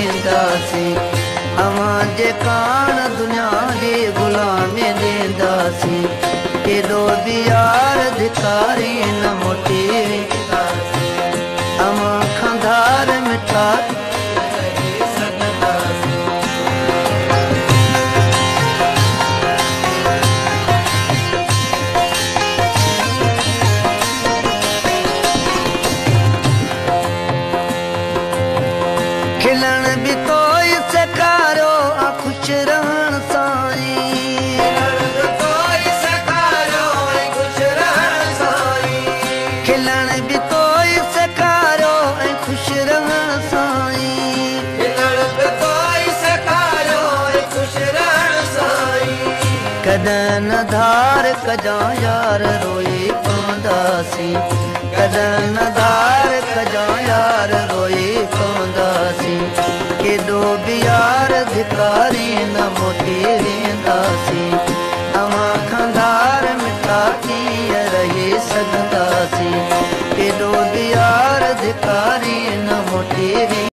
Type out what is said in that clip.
وينداسين، اوهان جي ڪاڻ دنيا جي غلامي ڏينداسين. ڪيڏو به يار ڌڪاري نه موٽي وينداسين، اوهان کان ڌار مٺا رهي سگهنداسين. کلڻ به توئي سيکاريو آ خوش رهڻ سائين، کلڻ به توئي سيکاريو ۽ خوش رهڻ سائين، کلڻ به توئي سيکاريو ۽ خوش رهڻ سائين، کلڻ به توئي سيکاريو ۽ خوش رهڻ سائين. ڪڏهن نه ڌار ڪجان يار، روئي پونداسين. ڪڏهن نه ڌار ڪجان يار، روئي پونداسين. ڪيڏو به يار ڌڪاري نه موٽي وينداسين،